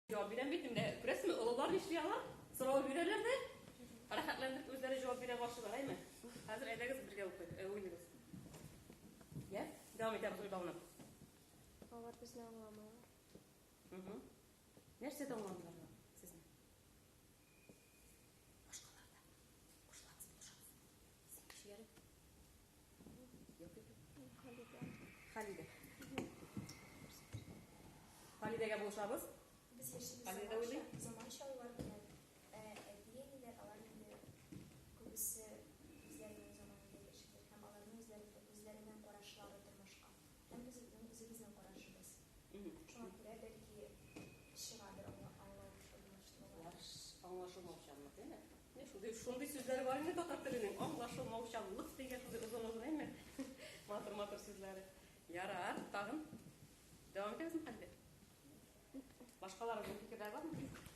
Җавап бирәм бит инде. Күрәсезме, олылар нишли алар? Сорау бирәләр дә, рәхәтләндереп үзләре җавап бирә башлыйлар, әйме? Хәзер әйдәгез бергә укыйк, э, уйныйбыз. Я, дәвам итәбез уйлауны. Алар безне аңламыйлар. Угу. Нәрсәдә аңламыйлар алар сезне? Башкалар да кушылабыз, булышабыз. Син кешеләре. Юк, юк, юк. Халидә. Халидә. Халидәгә булышабыз. Без яшибез Халидә уйлый. заманча, заманча уйлар белән. Ә әти-әниләр алар инде күбесе үзләренең заманында яшиләр һәм аларның үзләренең үзләренең карашлары тормышка. Һәм безнең үзебезнең карашыбыз. Шуңа күрә бәлки чыгадыр аңлашылмаучанлык. Аңлашылмаучанлык, әйме? Менә шундый шундый сүзләре бар инде татар теленең. Аңлашылмаучанлык дигән шундый озын-озын, әйме? Матур-матур сүзләре. Ярар, тагын дәвам итәбезме, Халидә? Башкаларның фикерләре бармы?